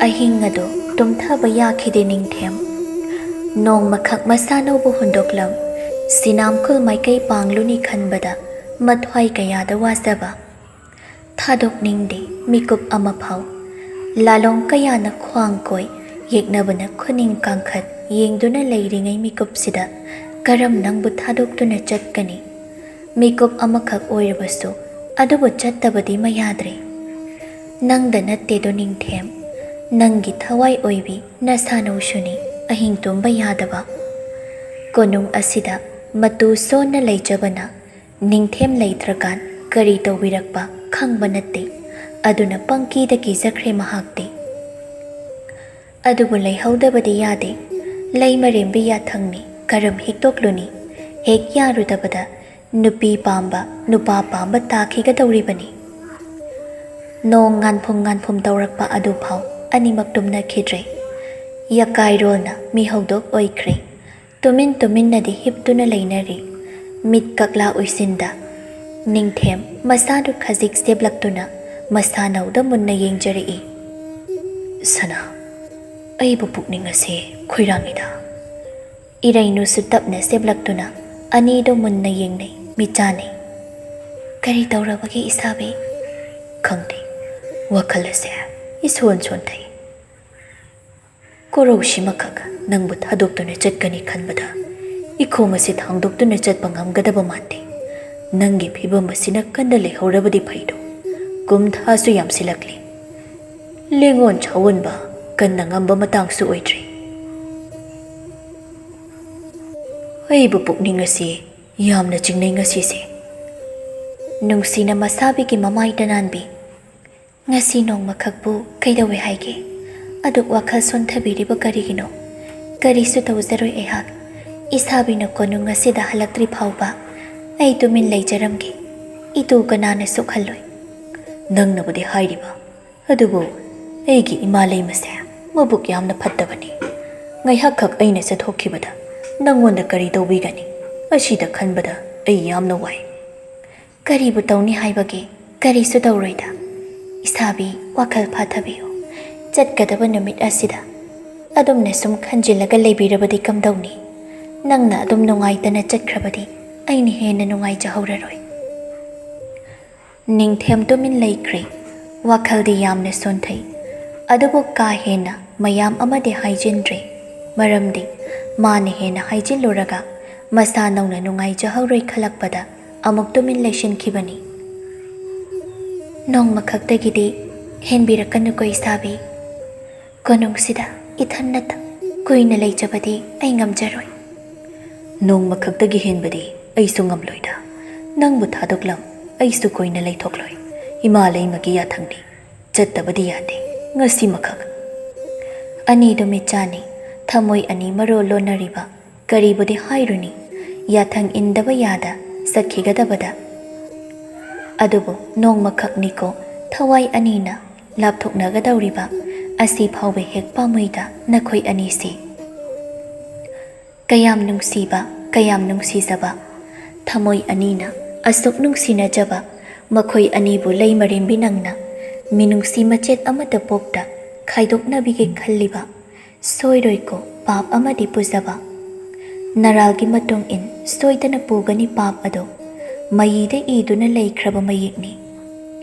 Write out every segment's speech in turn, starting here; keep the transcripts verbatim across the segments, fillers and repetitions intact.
ꯑꯍꯤꯡ ꯑꯗꯨ ꯇꯨꯝꯊꯕ ꯌꯥꯈꯤꯗꯦ ꯅꯤꯡꯊꯦꯝ꯫ ꯅꯣꯡꯃꯈꯛ ꯃꯁꯥꯅꯧꯕꯨ ꯍꯨꯟꯗꯣꯛꯂꯝ, ꯁꯤꯅꯥꯝꯈꯨꯜ ꯃꯥꯏꯀꯩ ꯄꯥꯡꯂꯨꯅꯤ ꯈꯟꯕꯗ ꯃꯊ꯭ꯋꯥꯏ ꯀꯌꯥꯗ ꯋꯥꯖꯕ꯫ ꯊꯥꯗꯣꯛꯅꯤꯡꯗꯦ ꯃꯤꯀꯨꯞ ꯑꯃꯐꯥꯎ꯫ ꯂꯥꯂꯣꯡ ꯀꯌꯥꯅ ꯈ꯭ꯋꯥꯡ ꯀꯣꯏ ꯌꯦꯛꯅꯕꯅ ꯈꯨꯅꯤꯡ ꯀꯥꯡꯈꯠ ꯌꯦꯡꯗꯨꯅ ꯂꯩꯔꯤꯉꯩ ꯃꯤꯀꯨꯞꯁꯤꯗ ꯀꯔꯝ ꯅꯪꯕꯨ ꯊꯥꯗꯣꯛꯇꯨꯅ ꯆꯠꯀꯅꯤ? ꯃꯤꯀꯨꯞ ꯑꯃꯈꯛ ꯑꯣꯏꯔꯕꯁꯨ ꯑꯗꯨꯕꯨ ꯆꯠꯇꯕꯗꯤ ꯃꯌꯥꯗ꯭ꯔꯦ꯫ ꯅꯪꯗ ꯅꯠꯇꯦꯗꯣ ꯅꯤꯡꯊꯦꯝ, ꯅꯪꯒꯤ ꯊꯋꯥꯏ ꯑꯣꯏꯕꯤ ꯅꯁꯥꯅꯧꯁꯨꯅꯤ ꯑꯍꯤꯡ ꯇꯨꯝꯕ ꯌꯥꯗꯕ꯫ ꯀꯣꯅꯨꯡ ꯑꯁꯤꯗ ꯃꯇꯨ ꯁꯣꯟꯅ ꯂꯩꯖꯕꯅ ꯅꯤꯡꯊꯦꯝ ꯂꯩꯇ꯭ꯔꯀꯥꯟ ꯀꯔꯤ ꯇꯧꯕꯤꯔꯛꯄ ꯈꯪꯕ ꯅꯠꯇꯦ꯫ ꯑꯗꯨꯅ ꯄꯪꯀꯤꯗ ꯀꯤꯖꯈ꯭ꯔꯦ ꯃꯍꯥꯛꯇꯤ꯫ ꯑꯗꯨꯕꯨ ꯂꯩꯍꯧꯗꯕꯗꯤ ꯌꯥꯗꯦ꯫ ꯂꯩꯃꯔꯦꯝꯕꯤ ꯌꯥꯊꯪꯅꯤ ꯀꯔꯝ ꯍꯤꯛꯇꯣꯛꯂꯨꯅꯤ? ꯍꯦꯛ ꯌꯥꯔꯨꯗꯕꯗ ꯅꯨꯄꯤ ꯄꯥꯝꯕ ꯅꯨꯄꯥ ꯄꯥꯝꯕ ꯇꯥꯈꯤꯒꯗꯧꯔꯤꯕꯅꯤ꯫ ꯅꯣꯡ ꯉꯥꯟꯐꯨꯝ ꯉꯥꯟꯐꯨꯝ ꯇꯧꯔꯛꯄ ꯑꯗꯨꯐꯥꯎ ꯑꯅꯤꯃꯛ ꯇꯨꯝꯅꯈꯤꯗ꯭ꯔꯦ꯫ ꯌꯀꯥꯏꯔꯣꯜꯅ ꯃꯤꯍꯧꯗꯣꯛ ꯑꯣꯏꯈ꯭ꯔꯦ꯫ ꯇꯨꯃꯤꯟ ꯇꯨꯃꯤꯟꯅꯗꯤ ꯍꯤꯞꯇꯨꯅ ꯂꯩꯅꯔꯤ꯫ ꯃꯤꯠ ꯀꯛꯂꯥ ꯎꯏꯁꯤꯟꯗ ꯅꯤꯡꯊꯦꯝ ꯃꯁꯥꯗꯨ ꯈꯖꯤꯛ ꯁꯦꯞꯂꯛꯇꯨꯅ ꯃꯁꯥꯅꯧꯗ ꯃꯨꯟꯅ ꯌꯦꯡꯖꯔꯛꯏ꯫ "ꯁꯅꯥ, ꯑꯩꯕꯨ ꯄꯨꯛꯅꯤꯡ ꯑꯁꯦ ꯈꯣꯏꯔꯥꯡꯏꯗ꯫" ꯏꯔꯩꯅꯨꯁꯨ ꯇꯞꯅ ꯁꯦꯞꯂꯛꯇꯨꯅ ꯑꯅꯤꯗꯣ ꯃꯨꯟꯅ ꯌꯦꯡꯅꯩ, ꯃꯤꯠꯆꯥꯅꯩ꯫ "ꯀꯔꯤ ꯇꯧꯔꯕꯒꯦ ꯏꯁꯥꯕꯤ?" "ꯈꯪꯗꯦ, ꯋꯥꯈꯜ ꯑꯁꯦ ꯏꯁꯣꯟ ꯁꯣꯟꯊꯩ꯫ ꯀꯣꯔꯧꯁꯤꯃꯈꯛ ꯅꯪꯕꯨ ꯊꯥꯗꯣꯛꯇꯨꯅ ꯆꯠꯀꯅꯤ ꯈꯟꯕꯗ ꯏꯈꯣꯡ ꯑꯁꯤ ꯊꯥꯡꯗꯣꯛꯇꯨꯅ ꯆꯠꯄ ꯉꯝꯒꯗꯕ ꯃꯥꯟꯗꯦ꯫ ꯅꯪꯒꯤ ꯐꯤꯕꯝ ꯑꯁꯤꯅ ꯀꯟꯅ ꯂꯩꯍꯧꯔꯕꯗꯤ ꯐꯩꯗꯣ꯫ ꯀꯨꯝꯊꯥꯁꯨ ꯌꯥꯝꯁꯤꯜꯂꯛꯂꯤ꯫ ꯂꯦꯡꯉꯣꯟ ꯁꯥꯑꯣꯟꯕ ꯀꯟꯅ ꯉꯝꯕ ꯃꯇꯥꯡꯁꯨ ꯑꯣꯏꯗ꯭ꯔꯤ꯫ ꯑꯩꯕꯨ ꯄꯨꯛꯅꯤꯡ ꯑꯁꯤ ꯌꯥꯝꯅ ꯆꯤꯡꯅꯩ ꯉꯁꯤꯁꯦ꯫" ꯅꯨꯡꯁꯤꯅ ꯃꯁꯥꯕꯤꯒꯤ ꯃꯃꯥꯏꯗ ꯅꯥꯟꯕꯤ꯫ "ꯉꯁꯤ ꯅꯣꯡꯃꯈꯛꯄꯨ ꯀꯩꯗꯧꯋꯦ ꯍꯥꯏꯒꯦ? ꯑꯗꯨꯛ ꯋꯥꯈꯜ ꯁꯣꯟꯊꯕꯤꯔꯤꯕ ꯀꯔꯤꯒꯤꯅꯣ? ꯀꯔꯤꯁꯨ ꯇꯧꯖꯔꯣꯏ ꯑꯩꯍꯥꯛ꯫ ꯏꯁꯥꯕꯤꯅ ꯀꯣꯅꯨꯡ ꯑꯁꯤꯗ ꯍꯜꯂꯛꯇ꯭ꯔꯤ ꯐꯥꯎꯕ ꯑꯩ ꯇꯨꯃꯤꯟ ꯂꯩꯖꯔꯝꯒꯦ꯫ ꯏꯇꯨ ꯀꯅꯥꯅ ꯁꯣꯛꯍꯜꯂꯣꯏ꯫" "ꯅꯪꯅꯕꯨꯗꯤ ꯍꯥꯏꯔꯤꯕ, ꯑꯗꯨꯕꯨ ꯑꯩꯒꯤ ꯏꯃꯥ ꯂꯩꯃꯁꯦ ꯃꯕꯨꯛ ꯌꯥꯝꯅ ꯐꯠꯇꯕꯅꯤ꯫ ꯉꯥꯏꯍꯥꯛꯈꯛ ꯑꯩꯅ ꯆꯠꯊꯣꯛꯈꯤꯕꯗ ꯅꯪꯉꯣꯟꯗ ꯀꯔꯤ ꯇꯧꯕꯤꯒꯅꯤ? ꯑꯁꯤꯗ ꯈꯟꯕꯗ ꯑꯩ ꯌꯥꯝꯅ ꯋꯥꯏ꯫" "ꯀꯔꯤꯕꯨ ꯇꯧꯅꯤ ꯍꯥꯏꯕꯒꯦ? ꯀꯔꯤꯁꯨ ꯇꯧꯔꯣꯏꯗ꯫ ꯏꯁꯥꯕꯤ, ꯋꯥꯈꯜ ꯐꯥꯊꯕꯤꯌꯨ꯫ ꯆꯠꯀꯗꯕ ꯅꯨꯃꯤꯠ ꯑꯁꯤꯗ ꯑꯗꯨꯝꯅ ꯁꯨꯝ ꯈꯟꯖꯤꯜꯂꯒ ꯂꯩꯕꯤꯔꯕꯗꯤ ꯀꯝꯗꯧꯅꯤ? ꯅꯪꯅ ꯑꯗꯨꯝ ꯅꯨꯡꯉꯥꯏꯇꯅ ꯆꯠꯈ꯭ꯔꯕꯗꯤ ꯑꯩꯅ ꯍꯦꯟꯅ ꯅꯨꯡꯉꯥꯏꯖꯍꯧꯔꯔꯣꯏ꯫ ꯅꯤꯡꯊꯦꯝ ꯇꯨꯃꯤꯟ ꯂꯩꯈ꯭ꯔꯦ꯫ ꯋꯥꯈꯜꯗꯤ ꯌꯥꯝꯅ ꯁꯣꯟꯊꯩ꯫ ꯑꯗꯨꯕꯨ ꯀꯥ ꯍꯦꯟꯅ ꯃꯌꯥꯝ ꯑꯃꯗꯤ ꯍꯥꯏꯖꯤꯟꯗ꯭ꯔꯦ꯫ ꯃꯔꯝꯗꯤ ꯃꯥꯅ ꯍꯦꯟꯅ ꯍꯥꯏꯖꯤꯜꯂꯨꯔꯒ ꯃꯁꯥ ꯅꯧꯅ ꯅꯨꯡꯉꯥꯏꯖꯍꯧꯔꯣꯏ ꯈꯜꯂꯛꯄꯗ ꯑꯃꯨꯛ ꯇꯨꯃꯤꯟ ꯂꯩꯁꯤꯟꯈꯤꯕꯅꯤ꯫ ꯅꯣꯡꯃ ꯈꯛꯇꯒꯤꯗꯤ ꯍꯦꯟꯕꯤꯔꯛꯀꯅꯨꯀꯣ ꯏꯁꯥꯕꯤ꯫ ꯀꯣꯅꯨꯡꯁꯤꯗ ꯏꯊꯟꯅꯇ ꯀꯨꯏꯅ ꯂꯩꯖꯕꯗꯤ ꯑꯩ ꯉꯝꯖꯔꯣꯏ꯫ ꯅꯣꯡꯃ ꯈꯛꯇꯒꯤ ꯍꯦꯟꯕꯗꯤ ꯑꯩꯁꯨ ꯉꯝꯂꯣꯏꯗ꯫ ꯅꯪꯕꯨ ꯊꯥꯗꯣꯛꯂꯝ ꯑꯩꯁꯨ ꯀꯨꯏꯅ ꯂꯩꯊꯣꯛꯂꯣꯏ꯫ ꯏꯃꯥ ꯂꯩꯃꯒꯤ ꯌꯥꯊꯪꯅꯤ꯫ ꯆꯠꯇꯕꯗꯤ ꯌꯥꯗꯦ꯫ ꯉꯁꯤꯃꯈꯛ꯫ ꯑꯅꯤꯗꯨ ꯃꯤꯠꯆꯥꯅꯤ꯫ ꯊꯃꯣꯏ ꯑꯅꯤ ꯃꯔꯣꯜ ꯂꯣꯟꯅꯔꯤꯕ ꯀꯔꯤꯕꯨꯗꯤ ꯍꯥꯏꯔꯨꯅꯤ? ꯌꯥꯊꯪ ꯏꯟꯗꯕ ꯌꯥꯗ ꯆꯠꯈꯤꯒꯗꯕꯗ꯫ ꯑꯗꯨꯕꯨ ꯅꯣꯡꯃꯈꯛꯅꯤꯀꯣ ꯊꯋꯥꯏ ꯑꯅꯤꯅ ꯂꯥꯞꯊꯣꯛꯅꯒꯗꯧꯔꯤꯕ꯫ ꯑꯁꯤ ꯐꯥꯎꯕ ꯍꯦꯛ ꯄꯥꯝꯃꯨꯏꯗ ꯅꯈꯣꯏ ꯑꯅꯤꯁꯤ꯫ ꯀꯌꯥꯝ ꯅꯨꯡꯁꯤꯕ, ꯀꯌꯥꯝ ꯅꯨꯡꯁꯤꯖꯕ꯫ ꯊꯃꯣꯏ ꯑꯅꯤꯅ ꯑꯁꯨꯛ ꯅꯨꯡꯁꯤꯅꯖꯕ ꯃꯈꯣꯏ ꯑꯅꯤꯕꯨ ꯂꯩꯃꯔꯦꯝꯕꯤ ꯅꯪꯅ ꯃꯤꯅꯨꯡꯁꯤ ꯃꯆꯦꯠ ꯑꯃꯠꯇ ꯄꯣꯛꯇ ꯈꯥꯏꯗꯣꯛꯅꯕꯤꯒꯦ ꯈꯜꯂꯤꯕ꯫ ꯁꯣꯏꯔꯣꯏꯀꯣ ꯄꯥꯞ ꯑꯃꯗꯤ ꯄꯨꯖꯕ꯫ ꯅꯔꯥꯜꯒꯤ ꯃꯇꯨꯡ ꯏꯟ ꯁꯣꯏꯗꯅ ꯄꯨꯒꯅꯤ ꯄꯥꯞ ꯑꯗꯣ꯫ ꯃꯌꯤꯗ ꯏꯗꯨꯅ ꯂꯩꯈ꯭ꯔꯕ ꯃꯌꯦꯛꯅꯤ꯫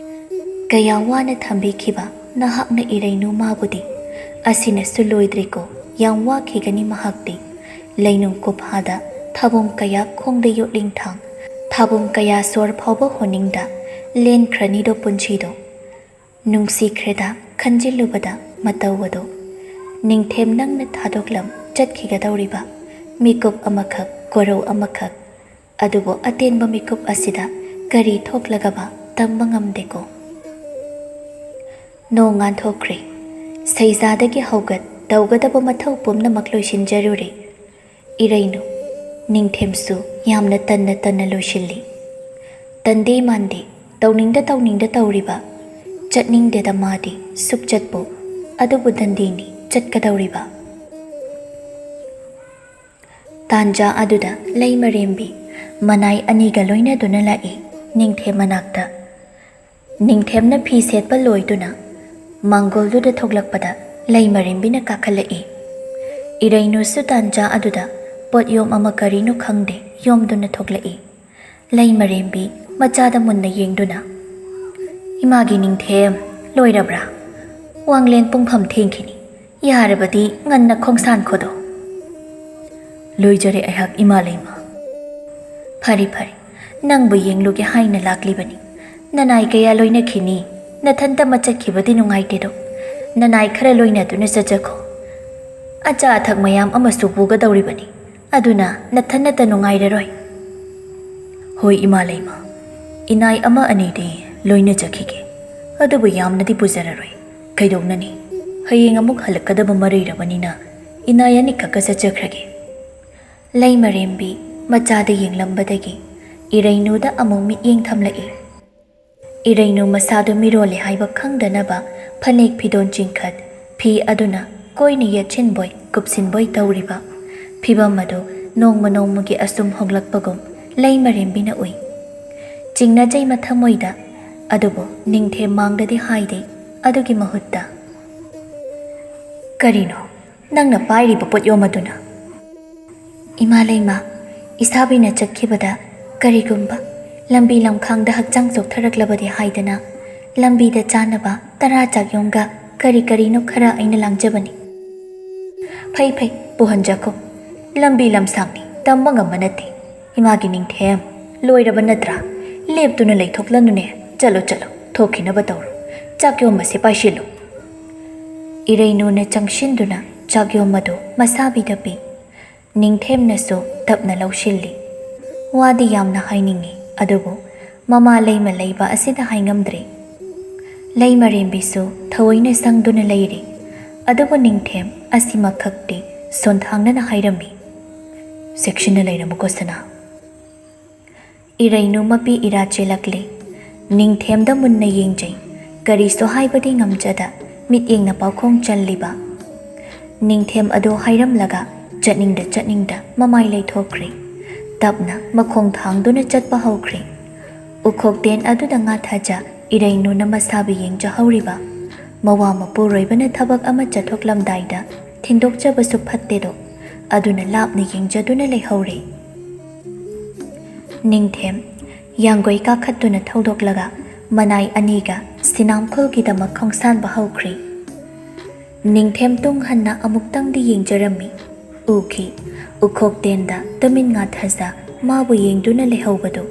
ꯀꯌꯥ ꯋꯥꯅ ꯊꯝꯕꯤꯈꯤꯕ ꯅꯍꯥꯛꯅ ꯏꯔꯩꯅꯨ ꯃꯥꯕꯨꯗꯤ꯫ ꯑꯁꯤꯅꯁꯨ ꯂꯣꯏꯗ꯭ꯔꯤꯀꯣ, ꯌꯥꯝ ꯋꯥꯈꯤꯒꯅꯤ ꯃꯍꯥꯛꯇꯤ꯫ ꯂꯩꯅꯨꯡ ꯀꯨꯐꯥꯗ ꯊꯥꯕꯨꯡ ꯀꯌꯥ ꯈꯣꯡꯗ ꯌꯣꯠꯂꯤꯡꯊꯥꯡ, ꯊꯥꯕꯨꯡ ꯀꯌꯥ ꯁꯣꯔ ꯐꯥꯎꯕ ꯍꯣꯅꯤꯡꯗ ꯂꯦꯟꯈ꯭ꯔꯅꯤꯗꯣ ꯄꯨꯟꯁꯤꯗꯣ꯫ ꯅꯨꯡꯁꯤꯈ꯭ꯔꯦꯗ ꯈꯟꯖꯤꯜꯂꯨꯕꯗ ꯃꯇꯧ ꯑꯗꯣ꯫ ꯅꯤꯡꯊꯦꯝ ꯅꯪꯅ ꯊꯥꯗꯣꯛꯂꯝ ꯆꯠꯈꯤꯒꯗꯧꯔꯤꯕ ꯃꯤꯀꯨꯞ ꯑꯃꯈꯛ, ꯀꯣꯔꯧ ꯑꯃꯈꯛ꯫ ꯑꯗꯨꯕꯨ ꯑꯇꯦꯟꯕ ꯃꯤꯀꯨꯞ ꯑꯁꯤꯗ ꯀꯔꯤ ꯊꯣꯛꯂꯒꯕ ꯇꯝꯕ ꯉꯝꯗꯦꯀꯣ꯫ ꯅꯣꯡ ꯉꯥꯟꯊꯣꯛꯈ꯭ꯔꯦ꯫ ꯁꯩꯖꯥꯗꯒꯤ ꯍꯧꯒꯠ ꯇꯧꯒꯗꯕ ꯃꯊꯧ ꯄꯨꯝꯅꯃꯛ ꯂꯣꯏꯁꯤꯟꯖꯔꯨꯔꯦ꯫ ꯏꯔꯩꯅꯨ, ꯅꯤꯡꯊꯦꯝꯁꯨ ꯌꯥꯝꯅ ꯇꯟꯅ ꯇꯟꯅ ꯂꯣꯏꯁꯤꯜꯂꯤ꯫ ꯇꯟꯗꯦ ꯃꯥꯟꯗꯦ, ꯇꯧꯅꯤꯡꯗ ꯇꯧꯅꯤꯡꯗ ꯇꯧꯔꯤꯕ꯫ ꯆꯠꯅꯤꯡꯗꯦꯗ ꯃꯥꯗꯤ ꯁꯨꯛꯆꯠꯄꯨ, ꯑꯗꯨꯕꯨ ꯗꯟꯗꯤꯅꯤ ꯆꯠꯀꯗꯧꯔꯤꯕ꯫ ꯇꯥꯟꯖꯥ ꯑꯗꯨꯗ ꯂꯩꯃꯔꯦꯝꯕꯤ ꯃꯅꯥꯏ ꯑꯅꯤꯒ ꯂꯣꯏꯅꯗꯨꯅ ꯂꯥꯛꯏ ꯅꯤꯡꯊꯦꯝ ꯃꯅꯥꯛꯇ꯫ ꯅꯤꯡꯊꯦꯝꯅ ꯐꯤ ꯁꯦꯠꯄ ꯂꯣꯏꯗꯨꯅ ꯃꯥꯡꯒꯣꯜꯗꯨꯗ ꯊꯣꯛꯂꯛꯄꯗ ꯂꯩꯃꯔꯦꯝꯕꯤꯅ ꯀꯥꯈꯠꯂꯛꯏ꯫ ꯏꯔꯩꯅꯨꯁꯨ ꯇꯥꯟꯖꯥ ꯑꯗꯨꯗ ꯄꯣꯠꯌꯣꯝ ꯑꯃ ꯀꯔꯤꯅꯣ ꯈꯪꯗꯦ ꯌꯣꯝꯗꯨꯅ ꯊꯣꯛꯂꯛꯏ꯫ ꯂꯩꯃꯔꯦꯝꯕꯤ ꯃꯆꯥꯗ ꯃꯨꯟꯅ ꯌꯦꯡꯗꯨꯅ, "ꯏꯃꯥꯒꯤ ꯅꯤꯡꯊꯦꯝ, ꯂꯣꯏꯔꯕ꯭ꯔꯥ? ꯋꯥꯡꯂꯦꯟ ꯄꯨꯡꯐꯝ ꯊꯦꯡꯈꯤꯅꯤ꯫ ꯌꯥꯔꯕꯗꯤ ꯉꯟꯅ ꯈꯣꯡꯁꯥꯟꯈꯣꯗꯣ꯫" "ꯂꯣꯏꯖꯔꯦ ꯑꯩꯍꯥꯛ, ꯏꯃꯥ ꯂꯩꯃ꯫" "ꯐꯔꯦ, ꯐꯔꯦ, ꯅꯪꯕꯨ ꯌꯦꯡꯂꯨꯒꯦ ꯍꯥꯏꯅ ꯂꯥꯛꯂꯤꯕꯅꯤ꯫ ꯅꯅꯥꯏ ꯀꯌꯥ ꯂꯣꯏꯅꯈꯤꯅꯤ, ꯅꯊꯟꯇ ꯃꯆꯠꯈꯤꯕꯗꯤ ꯅꯨꯡꯉꯥꯏꯇꯦꯗꯣ꯫ ꯅꯅꯥꯏ ꯈꯔ ꯂꯣꯏꯅꯗꯨꯅ ꯆꯠꯆꯈꯣ꯫ ꯑꯆꯥ ꯑꯊꯛ ꯃꯌꯥꯝ ꯑꯃꯁꯨ ꯄꯨꯒꯗꯧꯔꯤꯕꯅꯤ, ꯑꯗꯨꯅ ꯅꯊꯟꯅꯇ ꯅꯨꯡꯉꯥꯏꯔꯔꯣꯏ꯫" "ꯍꯣꯏ, ꯏꯃꯥ ꯂꯩꯃ, ꯏꯅꯥꯏ ꯑꯃ ꯑꯅꯤꯗꯤ ꯂꯣꯏꯅꯖꯈꯤꯒꯦ, ꯑꯗꯨꯕꯨ ꯌꯥꯝꯅꯗꯤ ꯄꯨꯖꯔꯔꯣꯏ꯫ ꯀꯩꯗꯧꯅꯅꯤ, ꯍꯌꯦꯡ ꯑꯃꯨꯛ ꯍꯜꯂꯛꯀꯗꯕ ꯃꯔꯩꯔꯕꯅꯤꯅ ꯏꯅꯥꯏ ꯑꯅꯤꯈꯛꯀ ꯆꯠꯆꯈ꯭ꯔꯒꯦ꯫" ꯂꯩꯃꯔꯦꯝꯕꯤ ꯃꯆꯥꯗ ꯌꯦꯡꯂꯝꯕꯗꯒꯤ ꯏꯔꯩꯅꯨꯗ ꯑꯃꯨꯛ ꯃꯤꯠꯌꯦꯡ ꯊꯝꯂꯛꯏ꯫ ꯏꯔꯩꯅꯨ ꯃꯁꯥꯗꯨ ꯃꯤꯔꯣꯜꯂꯦ ꯍꯥꯏꯕ ꯈꯪꯗꯅꯕ ꯐꯅꯦꯛ ꯐꯤꯗꯣꯟ ꯆꯤꯡꯈꯠ, ꯐꯤ ꯑꯗꯨꯅ ꯀꯣꯏꯅ ꯌꯦꯠꯁꯤꯟꯕꯣꯏ ꯀꯨꯞꯁꯤꯟꯕꯣꯏ ꯇꯧꯔꯤꯕ ꯐꯤꯚꯝ ꯑꯗꯨ ꯅꯣꯡꯃ ꯅꯣꯡꯃꯒꯤ ꯑꯁꯨꯝ ꯍꯣꯡꯂꯛꯄꯒꯨꯝ ꯂꯩꯃꯔꯦꯝꯕꯤꯅ ꯎꯏ꯫ ꯆꯤꯡꯅꯖꯩ ꯃꯊꯃꯣꯏꯗ, ꯑꯗꯨꯕꯨ ꯅꯤꯡꯊꯦꯝ ꯃꯥꯡꯗꯗꯤ ꯍꯥꯏꯗꯦ꯫ ꯑꯗꯨꯒꯤ ꯃꯍꯨꯠꯇ, "ꯀꯔꯤꯅꯣ ꯅꯪꯅ ꯄꯥꯏꯔꯤꯕ ꯄꯣꯠꯌꯣꯝ ꯑꯗꯨꯅ?" "ꯏꯃꯥ ꯂꯩꯃ, ꯏꯁꯥꯕꯤꯅ ꯆꯠꯈꯤꯕꯗ ꯀꯔꯤꯒꯨꯝꯕ ꯂꯝꯕꯤ ꯂꯝꯈꯥꯡꯗ ꯍꯛꯆꯥꯡ ꯆꯣꯛꯊꯔꯛꯂꯕꯗꯤ ꯍꯥꯏꯗꯅ ꯂꯝꯕꯤꯗ ꯆꯥꯅꯕ ꯇꯔꯥ ꯆꯥꯛꯌꯣꯝꯒ ꯀꯔꯤ ꯀꯔꯤꯅꯣ ꯈꯔ ꯑꯩꯅ ꯂꯥꯡꯖꯕꯅꯤ꯫" "ꯐꯩ ꯐꯩ, ꯄꯨꯍꯟꯖꯈꯣ꯫ ꯂꯝꯕꯤ ꯂꯝꯁꯥꯡꯅꯤ, ꯇꯝꯕ ꯉꯝꯕ ꯅꯠꯇꯦ꯫ ꯏꯃꯥꯒꯤ ꯅꯤꯡꯊꯦꯝ, ꯂꯣꯏꯔꯕ ꯅꯠꯇ꯭ꯔꯥ? ꯂꯦꯞꯇꯨꯅ ꯂꯩꯊꯣꯛꯂꯅꯨꯅꯦ꯫ ꯆꯠꯂꯣ, ꯆꯠꯂꯣ, ꯊꯣꯛꯈꯤꯅꯕ ꯇꯧꯔꯣ꯫ ꯆꯥꯛꯌꯣꯝ ꯑꯁꯤ ꯄꯥꯏꯁꯤꯜꯂꯨ꯫" ꯏꯔꯩꯅꯨꯅ ꯆꯪꯁꯤꯟꯗꯨꯅ ꯆꯥꯛꯌꯣꯝ ꯑꯗꯨ ꯃꯁꯥꯕꯤꯗ ꯄꯤ꯫ ꯅꯤꯡꯊꯦꯝꯅꯁꯨ ꯇꯞꯅ ꯂꯧꯁꯤꯜꯂꯤ꯫ ꯋꯥꯗꯤ ꯌꯥꯝꯅ ꯍꯥꯏꯅꯤꯡꯏ, ꯑꯗꯨꯕꯨ ꯃꯃꯥ ꯂꯩꯃ ꯂꯩꯕ ꯑꯁꯤꯗ ꯍꯥꯏꯉꯝꯗ꯭ꯔꯦ꯫ ꯂꯩꯃꯔꯦꯝꯕꯤꯁꯨ ꯊꯑꯣꯏꯅ ꯁꯪꯗꯨꯅ ꯂꯩꯔꯤ꯫ ꯑꯗꯨꯕꯨ ꯅꯤꯡꯊꯦꯝ ꯑꯁꯤꯃꯈꯛꯇꯤ ꯁꯣꯟꯊꯥꯡꯅꯅ ꯍꯥꯏꯔꯝꯃꯤ, "ꯆꯦꯛꯁꯤꯟꯅ ꯂꯩꯔꯝꯃꯨꯀꯣ ꯁꯅꯥ꯫" ꯏꯔꯩꯅꯨ ꯃꯄꯤ ꯏꯔꯥ ꯆꯦꯜꯂꯛꯂꯦ꯫ ꯅꯤꯡꯊꯦꯝꯗ ꯃꯨꯟꯅ ꯌꯦꯡꯖꯩ꯫ ꯀꯔꯤꯁꯨ ꯍꯥꯏꯕꯗꯤ ꯉꯝꯖꯗ ꯃꯤꯠꯌꯦꯡꯅ ꯄꯥꯎꯈꯣꯡ ꯆꯜꯂꯤꯕ꯫ ꯅꯤꯡꯊꯦꯝ ꯑꯗꯨ ꯍꯥꯏꯔꯝꯂꯒ ꯆꯠꯅꯤꯡꯗ ꯆꯠꯅꯤꯡꯗ ꯃꯃꯥꯏ ꯂꯩꯊꯣꯛꯈ꯭ꯔꯦ꯫ ꯇꯞꯅ ꯃꯈꯣꯡ ꯊꯥꯡꯗꯨꯅ ꯆꯠꯄ ꯍꯧꯈ꯭ꯔꯦ꯫ ꯎꯈꯣꯛꯇꯦꯟ ꯑꯗꯨꯗ ꯉꯥ ꯊꯥꯖ ꯏꯔꯩꯅꯨꯅ ꯃꯁꯥꯕꯨ ꯌꯦꯡꯖꯍꯧꯔꯤꯕ꯫ ꯃꯋꯥ ꯃꯄꯨꯔꯣꯏꯕꯅ ꯊꯕꯛ ꯑꯃ ꯆꯠꯊꯣꯛꯂꯝꯗꯥꯏꯗ ꯊꯤꯟꯗꯣꯛꯆꯕꯁꯨ ꯐꯠꯇꯦꯗꯣ, ꯑꯗꯨꯅ ꯂꯥꯞꯅ ꯌꯦꯡꯖꯗꯨꯅ ꯂꯩꯍꯧꯔꯦ꯫ ꯅꯤꯡꯊꯦꯝ ꯌꯥꯡꯒꯣꯏ ꯀꯥꯈꯠꯇꯨꯅ ꯊꯧꯗꯣꯛꯂꯒ ꯃꯅꯥꯏ ꯑꯅꯤꯒ ꯁꯤꯅꯥꯝꯈꯣꯜꯒꯤꯗꯃꯛ ꯈꯣꯡꯁꯥꯟꯕ ꯍꯧꯈ꯭ꯔꯦ꯫ ꯅꯤꯡꯊꯦꯝ ꯇꯨꯡ ꯍꯟꯅ ꯑꯃꯨꯛꯇꯪꯗꯤ ꯌꯦꯡꯖꯔꯝꯃꯤ꯫ ꯎꯈꯤ, ꯎꯈꯣꯛ ꯇꯦꯟꯗ ꯇꯨꯃꯤꯟ ꯉꯥꯊꯖ ꯃꯥꯕꯨ ꯌꯦꯡꯗꯨꯅ ꯂꯩꯍꯧꯕꯗꯨ꯫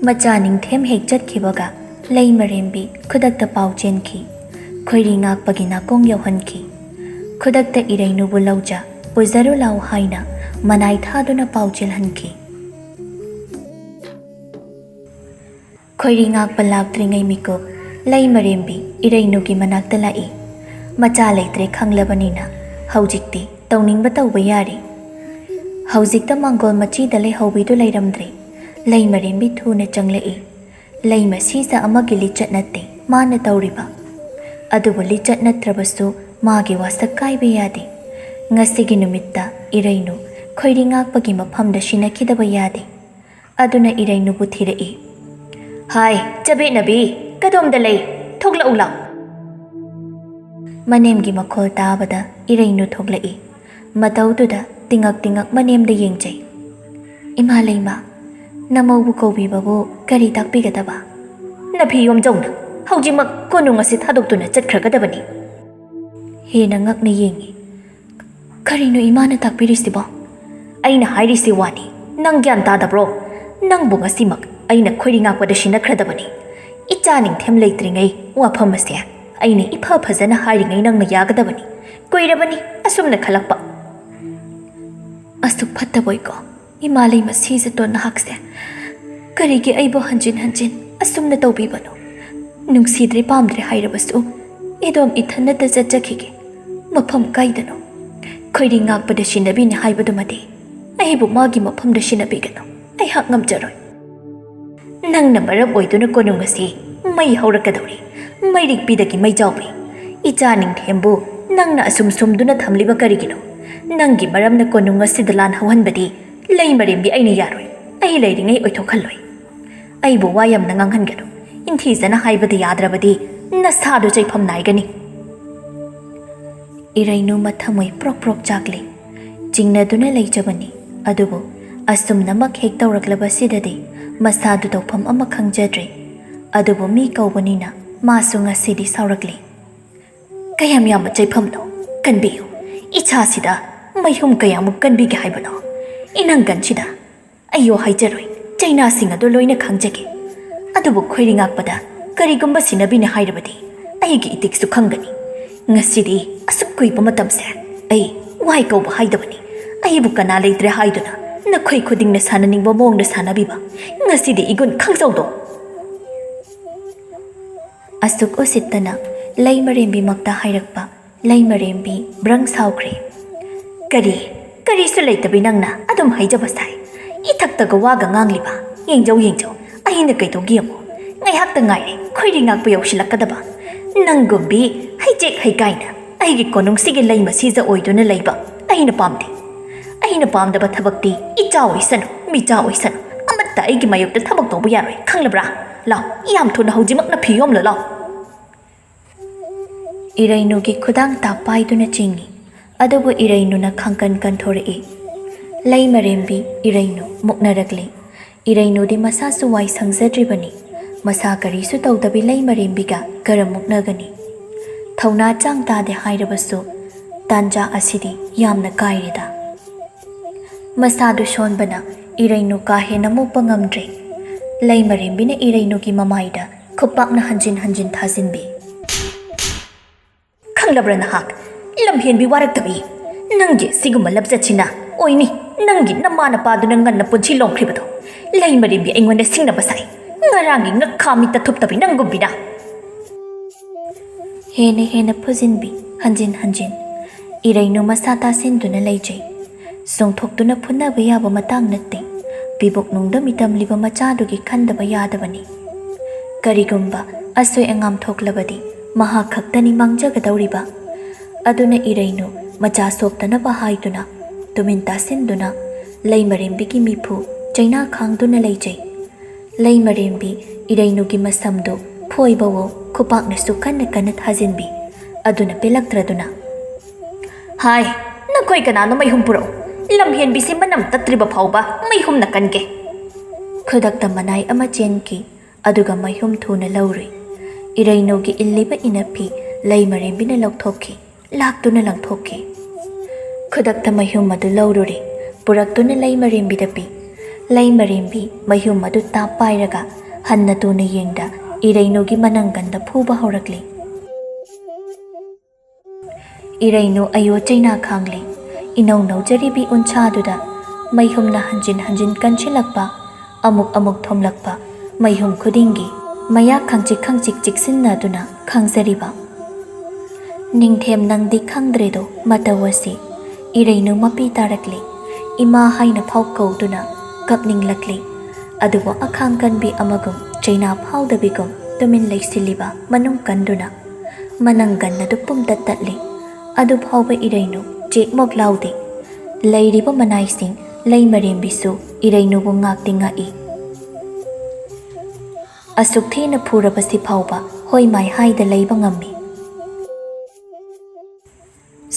ꯃꯆꯥ ꯅꯤꯡꯊꯦꯝ ꯍꯦꯛ ꯆꯠꯈꯤꯕꯒ ꯂꯩꯃꯔꯦꯝꯕꯤ ꯈꯨꯗꯛꯇ ꯄꯥꯎ ꯆꯦꯟꯈꯤ꯫ ꯈꯣꯏꯔꯤ ꯉꯥꯛꯄꯒꯤ ꯅꯥꯀꯣꯡ ꯌꯧꯍꯟꯈꯤ꯫ ꯈꯨꯗꯛꯇ ꯏꯔꯩꯅꯨꯕꯨ ꯂꯧꯖ ꯄꯨꯖꯔꯨ ꯂꯥꯎ ꯍꯥꯏꯅ ꯃꯅꯥꯏ ꯊꯥꯗꯨꯅ ꯄꯥꯎ ꯆꯦꯜꯍꯟꯈꯤ꯫ ꯈꯣꯏꯔꯤ ꯉꯥꯛꯄ ꯂꯥꯛꯇ꯭ꯔꯤꯉꯩ ꯃꯤꯀꯨꯞ ꯂꯩꯃꯔꯦꯝꯕꯤ ꯏꯔꯩꯅꯨꯒꯤ ꯃꯅꯥꯛꯇ ꯂꯥꯛꯏ꯫ ꯃꯆꯥ ꯂꯩꯇ꯭ꯔꯦ ꯈꯪꯂꯕꯅꯤꯅ ꯍꯧꯖꯤꯛꯇꯤ ꯇꯧꯅꯤꯡꯕ ꯇꯧꯕ ꯌꯥꯔꯦ꯫ ꯍꯧꯖꯤꯛꯇ ꯃꯥꯡꯒꯣꯜ ꯃꯆꯤꯗ ꯂꯩꯍꯧꯕꯤꯗꯨ ꯂꯩꯔꯝꯗ꯭ꯔꯦ꯫ ꯂꯩꯃꯔꯦꯝꯕꯤ ꯊꯨꯅ ꯆꯪꯂꯛꯏ꯫ ꯂꯩ ꯃꯁꯤꯁ ꯑꯃꯒꯤ ꯂꯤꯆꯠ ꯅꯠꯇꯦ ꯃꯥꯅ ꯇꯧꯔꯤꯕ꯫ ꯑꯗꯨꯕꯨ ꯂꯤꯆꯠ ꯅꯠꯇ꯭ꯔꯕꯁꯨ ꯃꯥꯒꯤ ꯋꯥꯁꯛ ꯀꯥꯏꯕ ꯌꯥꯗꯦ꯫ ꯉꯁꯤꯒꯤ ꯅꯨꯃꯤꯠꯇ ꯏꯔꯩꯅꯨ ꯈꯣꯏꯔꯤ ꯉꯥꯛꯄꯒꯤ ꯃꯐꯝꯗ ꯁꯤꯟꯅꯈꯤꯗꯕ ꯌꯥꯗꯦ꯫ ꯑꯗꯨꯅ ꯏꯔꯩꯅꯨꯕꯨ ꯊꯤꯔꯛꯏ꯫ "ꯍꯥꯏ, ꯆꯕꯦꯠꯅꯕꯤ, ꯀꯗꯣꯝꯗ ꯂꯩ? ꯊꯣꯛꯂꯛꯎ ꯂꯥꯎ!" ꯃꯅꯦꯝꯒꯤ ꯃꯈꯣꯜ ꯇꯥꯕꯗ ꯏꯔꯩꯅꯨ ꯊꯣꯛꯂꯛꯏ꯫ ꯃꯇꯧꯗꯨꯗ ꯇꯤꯉꯛ ꯇꯤꯉꯛ ꯃꯅꯦꯝꯗ ꯌꯦꯡꯖꯩ꯫ "ꯏꯃꯥ ꯂꯩꯃ, ꯅꯃꯧꯕꯨ ꯀꯧꯕꯤꯕꯕꯨ ꯀꯔꯤ ꯇꯥꯛꯄꯤꯒꯗꯕ?" "ꯅꯐꯤ ꯌꯣꯝꯖꯧꯅ ꯍꯧꯖꯤꯛꯃꯛ ꯀꯣꯅꯨꯡ ꯑꯁꯤ ꯊꯥꯗꯣꯛꯇꯨꯅ ꯆꯠꯈ꯭ꯔꯒꯗꯕꯅꯤ꯫" ꯍꯦꯟꯅ ꯉꯛꯅ ꯌꯦꯡꯏ꯫ "ꯀꯔꯤꯅꯣ ꯏꯃꯥꯅ ꯇꯥꯛꯄꯤꯔꯤꯁꯤꯕꯣ?" "ꯑꯩꯅ ꯍꯥꯏꯔꯤꯁꯤ ꯋꯥꯅꯤ, ꯅꯪ ꯒ꯭ꯌꯥꯟ ꯇꯥꯗꯕ꯭ꯔꯣ? ꯅꯪꯕꯨ ꯉꯁꯤꯃꯛ ꯑꯩꯅ ꯈꯣꯏꯔꯤ ꯉꯥꯛꯄꯗ ꯁꯤꯟꯅꯈ꯭ꯔꯗꯕꯅꯤ꯫ ꯏꯆꯥ ꯅꯤꯡꯊꯦꯝ ꯂꯩꯇ꯭ꯔꯤꯉꯩ ꯋꯥꯐꯝ ꯑꯁꯦ ꯑꯩꯅ ꯏꯐ ꯐꯖꯅ ꯍꯥꯏꯔꯤꯉꯩ ꯅꯪꯅ ꯌꯥꯒꯗꯕꯅꯤ꯫ ꯀꯨꯏꯔꯕꯅꯤ ꯑꯁꯨꯝꯅ ꯈꯜꯂꯛꯄ꯫" "ꯑꯁꯨꯛ ꯐꯠꯇꯕꯣꯏꯀꯣ ꯏꯃꯥ ꯂꯩꯃ ꯁꯤꯖꯇꯣꯟ ꯅꯍꯥꯛꯁꯦ? ꯀꯔꯤꯒꯤ ꯑꯩꯕꯨ ꯍꯟꯖꯤꯟ ꯍꯟꯖꯤꯟ ꯑꯁꯨꯝꯅ ꯇꯧꯕꯤꯕꯅꯣ? ꯅꯨꯡꯁꯤꯗ꯭ꯔꯦ ꯄꯥꯝꯗ꯭ꯔꯦ ꯍꯥꯏꯔꯕꯁꯨ ꯏꯗꯣꯝ ꯏꯊꯟꯅꯇ ꯆꯠꯆꯈꯤꯒꯦ꯫ ꯃꯐꯝ ꯀꯥꯏꯗꯅꯣ? ꯈꯣꯏꯔꯤ ꯉꯥꯛꯄꯗ ꯁꯤꯟꯅꯕꯤꯅꯤ ꯍꯥꯏꯕꯗꯨꯃꯗꯤ ꯑꯩꯕꯨ ꯃꯥꯒꯤ ꯃꯐꯝꯗ ꯁꯤꯟꯅꯕꯤꯒꯅꯨ꯫ ꯑꯩꯍꯥꯛ ꯉꯝꯖꯔꯣꯏ꯫" "ꯅꯪꯅ ꯃꯔꯝ ꯑꯣꯏꯗꯨꯅ ꯀꯣꯅꯨꯡ ꯑꯁꯤ ꯃꯩ ꯍꯧꯔꯛꯀꯗꯧꯔꯤ꯫ ꯃꯩꯔꯤꯛꯄꯤꯗꯒꯤ ꯃꯩꯖꯥꯎꯔꯤ꯫ ꯏꯆꯥ ꯅꯤꯡꯊꯦꯝꯕꯨ ꯅꯪꯅ ꯑꯁꯨꯝ ꯁꯨꯝꯗꯨꯅ ꯊꯝꯂꯤꯕ ꯀꯔꯤꯒꯤꯅꯣ? ꯅꯪꯒꯤ ꯃꯔꯝꯅ ꯀꯣꯅꯨꯡ ꯑꯁꯤꯗ ꯂꯥꯟ ꯍꯧꯍꯟꯕꯗꯤ ꯂꯩꯃꯔꯦꯝꯕꯤ ꯑꯩꯅ ꯌꯥꯔꯣꯏ꯫ ꯑꯩ ꯂꯩꯔꯤꯉꯩ ꯑꯣꯏꯊꯣꯛꯍꯜꯂꯣꯏ꯫ ꯑꯩꯕꯨ ꯋꯥ ꯌꯥꯝꯅ ꯉꯥꯡꯍꯟꯒꯅꯨ꯫ ꯏꯟꯊꯤꯖꯅ ꯍꯥꯏꯕꯗ ꯌꯥꯗ꯭ꯔꯕꯗꯤ ꯅꯁꯥꯗꯨ ꯆꯩꯐꯝ ꯅꯥꯏꯒꯅꯤ꯫ ꯏꯔꯩꯅꯨ ꯃꯊꯃꯣꯏ ꯄ꯭ꯔꯣꯛ ꯄ꯭ꯔꯣꯛ ꯆꯥꯛꯂꯤ꯫ ꯆꯤꯡꯅꯗꯨꯅ ꯂꯩꯖꯕꯅꯤ꯫ ꯑꯗꯨꯕꯨ ꯑꯁꯨꯝꯅꯃꯛ ꯍꯦꯛ ꯇꯧꯔꯛꯂꯕꯁꯤꯗꯗꯤ ꯃꯁꯥꯗꯨ ꯇꯧꯐꯝ ꯑꯃ ꯈꯪꯖꯗ꯭ꯔꯦ꯫ ꯑꯗꯨꯕꯨ ꯃꯤ ꯀꯧꯕꯅꯤꯅ ꯃꯥꯁꯨ ꯉꯁꯤꯗꯤ ꯁꯥꯎꯔꯛꯂꯤ꯫ "ꯀꯌꯥꯝ ꯌꯥꯝꯕ ꯆꯩꯐꯝꯅꯣ? ꯀꯟꯕꯤꯌꯨ꯫ ꯏꯁꯥꯁꯤꯗ ꯃꯩꯍꯨꯝ ꯀꯌꯥꯃꯨꯛ ꯀꯟꯕꯤꯒꯦ ꯍꯥꯏꯕꯅꯣ? ꯏꯅꯪꯒꯟꯁꯤꯗ ꯑꯩꯌꯣ ꯍꯥꯏꯖꯔꯣꯏ, ꯆꯩꯅꯥꯁꯤꯡ ꯑꯗꯨ ꯂꯣꯏꯅ ꯈꯪꯖꯒꯦ꯫ ꯑꯗꯨꯕꯨ ꯈꯣꯏꯔꯤ ꯉꯥꯛꯄꯗ ꯀꯔꯤꯒꯨꯝꯕ ꯁꯤꯟꯅꯕꯤꯅꯤ ꯍꯥꯏꯔꯕꯗꯤ ꯑꯩꯒꯤ ꯏꯇꯤꯛꯁꯨ ꯈꯪꯒꯅꯤ꯫ ꯉꯁꯤꯗꯤ ꯑꯁꯨꯛ ꯀꯨꯏꯕ ꯃꯇꯝꯁꯦ ꯑꯩ ꯋꯥꯏ ꯀꯧꯕ ꯍꯥꯏꯗꯕꯅꯤ꯫ ꯑꯩꯕꯨ ꯀꯅꯥ ꯂꯩꯇ꯭ꯔꯦ ꯍꯥꯏꯗꯨꯅ ꯅꯈꯣꯏ ꯈꯨꯗꯤꯡꯅ ꯁꯥꯟꯅꯅꯤꯡꯕ ꯃꯑꯣꯡꯗ ꯁꯥꯟꯅꯕꯤꯕ ꯉꯁꯤꯗꯤ ꯏꯒꯨꯟ ꯈꯪꯖꯧꯗꯣ!" ꯑꯁꯨꯛ ꯎꯁꯤꯠꯇꯅ ꯂꯩꯃꯔꯦꯝꯕꯤꯃꯛꯇ ꯍꯥꯏꯔꯛꯄ ꯂꯩꯃꯔꯦꯝꯕꯤ ꯕ꯭ꯔꯪ ꯁꯥꯎꯈ꯭ꯔꯦ꯫ "ꯀꯔꯤ? ꯀꯔꯤꯁꯨ ꯂꯩꯇꯕꯤ ꯅꯪꯅ ꯑꯗꯨꯝ ꯍꯥꯏꯖꯕ ꯁꯥꯏ꯫ ꯏꯊꯛꯇꯒ ꯋꯥꯒ ꯉꯥꯡꯂꯤꯕ? ꯌꯦꯡꯖꯧ, ꯌꯦꯡꯖꯧ, ꯑꯩꯅ ꯀꯩꯗꯧꯒꯦ ꯌꯦꯡꯉꯨ꯫ ꯉꯥꯏꯍꯥꯛꯇ ꯉꯥꯏꯔꯦ ꯈꯣꯏꯔꯤ ꯉꯥꯛꯄ ꯌꯧꯁꯤꯜꯂꯛꯀꯗꯕ꯫ ꯅꯪꯒꯨꯝꯕꯤ ꯍꯩꯖꯦꯛ ꯍꯩꯀꯥꯏꯅ ꯑꯩꯒꯤ ꯀꯣꯅꯨꯡꯁꯤꯒꯤ ꯂꯩ ꯃꯁꯤꯖ ꯑꯣꯏꯗꯨꯅ ꯂꯩꯕ ꯑꯩꯅ ꯄꯥꯝꯗꯦ꯫ ꯑꯩꯅ ꯄꯥꯝꯗꯕ ꯊꯕꯛꯇꯤ ꯏꯆꯥ ꯑꯣꯏꯁꯅꯨ, ꯃꯤꯆꯥ ꯑꯣꯏꯁꯅꯨ, ꯑꯃꯠꯇ ꯑꯩꯒꯤ ꯃꯥꯌꯣꯛꯇ ꯊꯕꯛ ꯇꯧꯕ ꯌꯥꯔꯣꯏ, ꯈꯪꯂꯕ꯭ꯔꯥ? ꯂꯥꯎ, ꯌꯥꯝ ꯊꯨꯅ ꯍꯧꯖꯤꯛꯃꯛꯅ ꯐꯤ ꯌꯣꯝꯂꯣ, ꯂꯥꯎ!" ꯏꯔꯩꯅꯨꯒꯤ ꯈꯨꯗꯥꯡ ꯇꯥ ꯄꯥꯏꯗꯨꯅ ꯆꯤꯡꯏ꯫ ꯑꯗꯨꯕꯨ ꯏꯔꯩꯅꯨꯅ ꯈꯥꯡꯀꯟ ꯀꯟꯊꯣꯔꯛꯏ꯫ ꯂꯩꯃꯔꯦꯝꯕꯤ ꯏꯔꯩꯅꯨ ꯃꯨꯛꯅꯔꯛꯂꯤ꯫ ꯏꯔꯩꯅꯨꯗꯤ ꯃꯁꯥꯁꯨ ꯋꯥꯏ ꯁꯪꯖꯗ꯭ꯔꯤꯕꯅꯤ꯫ ꯃꯁꯥ ꯀꯔꯤꯁꯨ ꯇꯧꯗꯕꯤ ꯂꯩꯃꯔꯦꯝꯕꯤꯒ ꯀꯔꯝ ꯃꯨꯛꯅꯒꯅꯤ? ꯊꯧꯅꯥ ꯆꯥꯡ ꯇꯥꯗꯦ ꯍꯥꯏꯔꯕꯁꯨ ꯇꯥꯟꯖꯥ ꯑꯁꯤꯗꯤ ꯌꯥꯝꯅ ꯀꯥꯏꯔꯦꯗ꯫ ꯃꯁꯥꯗꯨ ꯁꯣꯟꯕꯅ ꯏꯔꯩꯅꯨ ꯀꯥ ꯍꯦꯟꯅ ꯃꯨꯛꯄ ꯉꯝꯗ꯭ꯔꯦ꯫ ꯂꯩꯃꯔꯦꯝꯕꯤꯅ ꯏꯔꯩꯅꯨꯒꯤ ꯃꯃꯥꯏꯗ ꯈꯨꯄꯥꯛꯅ ꯍꯟꯖꯤꯟ ꯍꯟꯖꯤꯟ ꯊꯥꯖꯤꯟꯕꯤ꯫ "ꯈꯪꯂꯕ꯭ꯔꯥ ꯅꯍꯥꯛ? ꯂꯝꯍꯦꯟꯕꯤ ꯋꯥꯔꯛꯇꯕꯤ! ꯅꯪꯒꯤ ꯁꯤꯒꯨꯝꯕ ꯂꯝꯆꯠꯁꯤꯅ ꯑꯣꯏꯅꯤ ꯅꯪꯒꯤ ꯅꯃꯥ ꯅꯄꯥꯗꯨꯅ ꯉꯟꯅ ꯄꯨꯟꯁꯤ ꯂꯣꯝꯈ꯭ꯔꯤꯕꯗꯣ꯫ ꯂꯩꯃꯔꯦꯝꯕꯤ ꯑꯩꯉꯣꯟꯗ ꯁꯤꯡꯅꯕ ꯁꯥꯏ꯫ ꯉꯔꯥꯡꯒꯤ ꯉꯛꯈꯥ ꯃꯤꯠꯇ ꯊꯨꯞꯇꯕꯤ ꯅꯪꯒꯨꯝꯕꯤꯅ!" ꯍꯦꯟꯅ ꯍꯦꯟꯅ ꯐꯨꯖꯤꯟꯕꯤ ꯍꯟꯖꯤꯟ ꯍꯟꯖꯤꯟ꯫ ꯏꯔꯩꯅꯨ ꯃꯁꯥ ꯇꯥꯁꯤꯟꯗꯨꯅ ꯂꯩꯖꯩ꯫ ꯆꯣꯡꯊꯣꯛꯇꯨꯅ ꯐꯨꯅꯕ ꯌꯥꯕ ꯃꯇꯥꯡ ꯅꯠꯇꯦ꯫ ꯄꯤꯕꯨꯛꯅꯨꯡꯗ ꯃꯤꯇꯝꯂꯤꯕ ꯃꯆꯥꯗꯨꯒꯤ ꯈꯟꯗꯕ ꯌꯥꯗꯕꯅꯤ꯫ ꯀꯔꯤꯒꯨꯝꯕ ꯑꯁꯣꯏ ꯑꯉꯥꯝ ꯊꯣꯛꯂꯕꯗꯤ ꯃꯍꯥꯛ ꯈꯛꯇꯅꯤ ꯃꯥꯡꯖꯒꯗꯧꯔꯤꯕ꯫ ꯑꯗꯨꯅ ꯏꯔꯩꯅꯨ ꯃꯆꯥ ꯁꯣꯛꯇꯅꯕ ꯍꯥꯏꯗꯨꯅ ꯇꯨꯃꯤꯟ ꯇꯥꯁꯤꯟꯗꯨꯅ ꯂꯩꯃꯔꯦꯝꯕꯤꯒꯤ ꯃꯤꯐꯨ ꯆꯩꯅꯥ ꯈꯥꯡꯗꯨꯅ ꯂꯩꯖꯩ꯫ ꯂꯩꯃꯔꯦꯝꯕꯤ ꯏꯔꯩꯅꯨꯒꯤ ꯃꯁꯝꯗꯨ ꯐꯣꯏꯕꯋꯣ ꯈꯨꯄꯥꯛꯅꯁꯨ ꯀꯟꯅ ꯀꯟꯅ ꯊꯥꯖꯤꯟꯕꯤ꯫ ꯑꯗꯨꯅ ꯄꯦꯜꯂꯛꯇ꯭ꯔꯗꯨꯅ, "ꯍꯥꯏ, ꯅꯈꯣꯏ ꯀꯅꯥꯅꯣ ꯃꯩꯍꯨꯝ ꯄꯨꯔꯛꯎ? ꯂꯝꯍꯦꯟꯕꯤꯁꯤ ꯃꯅꯝ ꯇꯠꯇ꯭ꯔꯤꯕ ꯐꯥꯎꯕ ꯃꯩꯍꯨꯝꯅ ꯀꯟꯒꯦ!" ꯈꯨꯗꯛꯇ ꯃꯅꯥꯏ ꯑꯃ ꯆꯦꯟꯈꯤ, ꯑꯗꯨꯒ ꯃꯩꯍꯨꯝ ꯊꯨꯅ ꯂꯧꯔꯨꯏ꯫ ꯏꯔꯩꯅꯨꯒꯤ ꯏꯜꯂꯤꯕ ꯏꯅꯐꯤ ꯂꯩꯃꯔꯦꯝꯕꯤꯅ ꯂꯧꯊꯣꯛꯈꯤ, ꯂꯥꯛꯇꯨꯅ ꯂꯪꯊꯣꯛꯈꯤ꯫ ꯈꯨꯗꯛꯇ ꯃꯩꯍꯨꯝ ꯑꯗꯨ ꯂꯧꯔꯨꯔꯦ, ꯄꯨꯔꯛꯇꯨꯅ ꯂꯩꯃꯔꯦꯝꯕꯤꯗ ꯄꯤ꯫ ꯂꯩꯃꯔꯦꯝꯕꯤ ꯃꯩꯍꯨꯝ ꯑꯗꯨ ꯇꯥꯞ ꯄꯥꯏꯔꯒ ꯍꯟꯅ ꯇꯨꯅ ꯌꯦꯡꯗ ꯏꯔꯩꯅꯨꯒꯤ ꯃꯅꯪꯒꯟꯗ ꯐꯨꯕ ꯍꯧꯔꯛꯂꯤ꯫ ꯏꯔꯩꯅꯨ ꯑꯌꯣ ꯆꯩꯅꯥ ꯈꯥꯡꯂꯤ꯫ ꯏꯅꯧ ꯅꯧꯖꯔꯤꯕꯤ ꯎꯟꯁꯥꯗꯨꯗ ꯃꯩꯍꯨꯝꯅ ꯍꯟꯖꯤꯟ ꯍꯟꯖꯤꯟ ꯀꯟꯁꯤꯜꯂꯛꯄ, ꯑꯃꯨꯛ ꯑꯃꯨꯛ ꯊꯣꯝꯂꯛꯄ, ꯃꯩꯍꯨꯝ ꯈꯨꯗꯤꯡꯒꯤ ꯃꯌꯥ ꯈꯪꯆꯤꯛ ꯈꯪꯆꯤꯛ ꯆꯤꯛꯁꯤꯟꯅꯗꯨꯅ ꯈꯥꯡꯖꯔꯤꯕ꯫ "ꯅꯤꯡꯊꯦꯝ, ꯅꯪꯗꯤ ꯈꯪꯗ꯭ꯔꯦꯗꯣ ꯃꯇꯧ ꯑꯁꯤ!" ꯏꯔꯩꯅꯨ ꯃꯄꯤ ꯇꯥꯔꯛꯂꯤ꯫ "ꯏꯃꯥ" ꯍꯥꯏꯅ ꯐꯥꯎ ꯀꯧꯗꯨꯅ ꯀꯞꯅꯤꯡꯂꯛꯂꯤ꯫ ꯑꯗꯨꯕꯨ ꯑꯈꯥꯡ ꯀꯟꯕꯤ ꯑꯃꯒꯨꯝ ꯆꯩꯅꯥ ꯐꯥꯎꯗꯕꯤꯒꯨꯝ ꯇꯨꯃꯤꯟ ꯂꯩꯁꯤꯜꯂꯤꯕ ꯃꯅꯨꯡ ꯀꯟꯗꯨꯅ ꯃꯅꯪꯒꯟ ꯑꯗꯨ ꯄꯨꯝꯇꯠ ꯇꯠꯂꯤ꯫ ꯑꯗꯨ ꯐꯥꯎꯕ ꯏꯔꯩꯅꯨ ꯆꯦꯛꯃꯣꯛ ꯂꯥꯎꯗꯦ꯫ ꯂꯩꯔꯤꯕ ꯃꯅꯥꯏꯁꯤꯡ ꯂꯩꯃꯔꯦꯝꯕꯤꯁꯨ ꯏꯔꯩꯅꯨꯕꯨ ꯉꯥꯛꯇꯤ ꯉꯥꯛꯏ꯫ ꯑꯁꯨꯛ ꯊꯤꯅ ꯐꯨꯔꯕꯁꯤ ꯐꯥꯎꯕ ꯍꯣꯏ ꯃꯥꯏ ꯍꯥꯏꯗ ꯂꯩꯕ ꯉꯝꯃꯤ꯫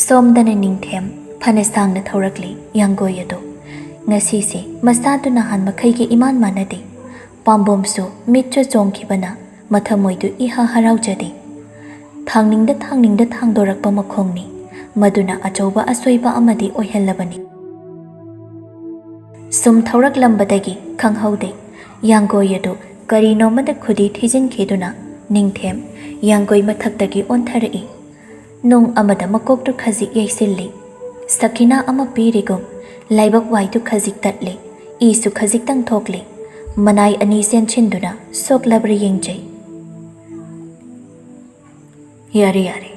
ꯁꯣꯝꯗꯅ ꯅꯤꯡꯊꯦꯝ ꯐꯅ ꯁꯥꯡꯅ ꯊꯧꯔꯛꯂꯤ꯫ ꯌꯥꯡꯒꯣꯏ ꯑꯗꯨ ꯉꯁꯤꯁꯦ ꯃꯁꯥꯗꯨ ꯅꯍꯥꯟ ꯃꯈꯩꯒ ꯏꯃꯥꯟ ꯃꯥꯟꯅꯗꯦ꯫ ꯄꯥꯝꯕꯣꯝꯁꯨ ꯃꯤꯠꯁꯨ ꯆꯣꯡꯈꯤꯕꯅ ꯃꯊꯃꯣꯏꯗꯨ ꯏꯍꯥ ꯍꯔꯥꯎꯖꯗꯦ꯫ ꯊꯥꯡꯅꯤꯡꯗ ꯊꯥꯡꯅꯤꯡꯗ ꯊꯥꯡꯗꯣꯔꯛꯄ ꯃꯈꯣꯡꯅꯤ꯫ ꯃꯗꯨꯅ ꯑꯆꯧꯕ ꯑꯁꯣꯏꯕ ꯑꯃꯗꯤ ꯑꯣꯏꯍꯜꯂꯕꯅꯤ꯫ ꯁꯨꯝ ꯊꯧꯔꯛꯂꯝꯕꯗꯒꯤ ꯈꯪꯍꯧꯗꯦ, ꯌꯥꯡꯒꯣꯏ ꯑꯗꯨ ꯀꯔꯤꯅꯣꯃꯗ ꯈꯨꯗꯤ ꯊꯤꯖꯤꯟꯈꯤꯗꯨꯅ ꯅꯤꯡꯊꯦꯝ ꯌꯥꯡꯒꯣꯏ ꯃꯊꯛꯇꯒꯤ ꯑꯣꯟꯊꯔꯛꯏ꯫ ꯅꯨꯡ ꯑꯃꯗ ꯃꯀꯣꯛꯇꯨ ꯈꯖꯤꯛ ꯌꯩꯁꯤꯜꯂꯤ꯫ ꯁꯈꯤꯅꯥ ꯑꯃ ꯄꯤꯔꯤꯒꯨꯝ ꯂꯥꯏꯕꯛ ꯋꯥꯏꯗꯨ ꯈꯖꯤꯛ ꯇꯠꯂꯤ꯫ ꯏꯁꯨ ꯈꯖꯤꯛꯇꯪ ꯊꯣꯛꯂꯤ꯫ ꯃꯅꯥꯏ ꯑꯅꯤ ꯆꯦꯟꯁꯤꯟꯗꯨꯅ ꯁꯣꯛꯂꯕ꯭ꯔꯥ ꯌꯦꯡꯖꯩ꯫ "ꯌꯥꯔꯦ, ꯌꯥꯔꯦ,